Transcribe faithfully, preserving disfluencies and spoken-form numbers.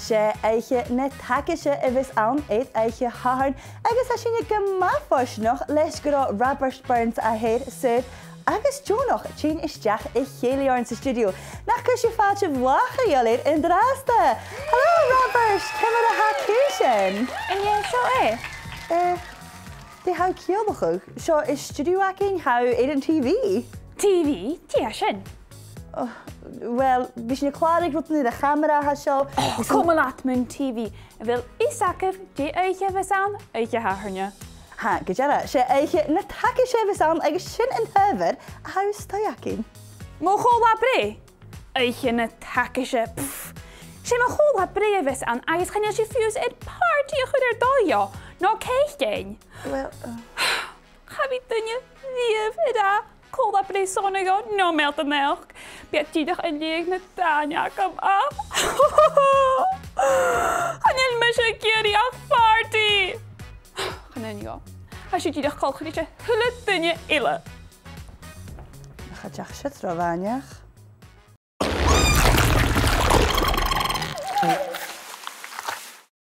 'S e Oidhche na Taighean a bhios ann air Oidhche Shathairn, agus tha sinne gu math fortanach leis gun robh Robert Burns à Saor agus Deònach tighinn a-steach a chèilidh oirnn san stiùidio. Nach cuir sibh fàilte bhlàth air an-dràsta. Hello, Robert! Ciamar a tha cùisean? An e seo e? Eh, dè tha thu a' ciallachadh? Seo an stiùidio againn, tha thu air an T V. T V? Dè tha sin? Oh, well, bidh sinn a' clàradh rudan air a' chamara a tha seo. Oh, coma leat mun T V. A bheil fhios agaibh dè oidhche a bhios ann Oidhche Shathairne? Tha, gu dearbh. 'S e Oidhche na Taighean a bhios ann agus sin an t-adhbhar a tha thu a-staigh againn. Mo cho-là-breith? Oidhche na Taighean, pff. 'S e mo cho-là-breith a bhios ann agus chan eil sibh fiù 's air pàrtaidh a chur air dòigh, no cèic fhaighinn. Well, uh, Cha bhi duine riamh ag ràdh co-là-breith sona dhomh no meal do naidheachd. Bidh iad dìreach a' leughadh na dàin agam, ach chan eil mise ag iarraidh ach pàrtaidh. Chan eil, no. Tha sibh dìreach coltach ris a h-uile duine eile. Nach eil siud ro mhath, nach eil?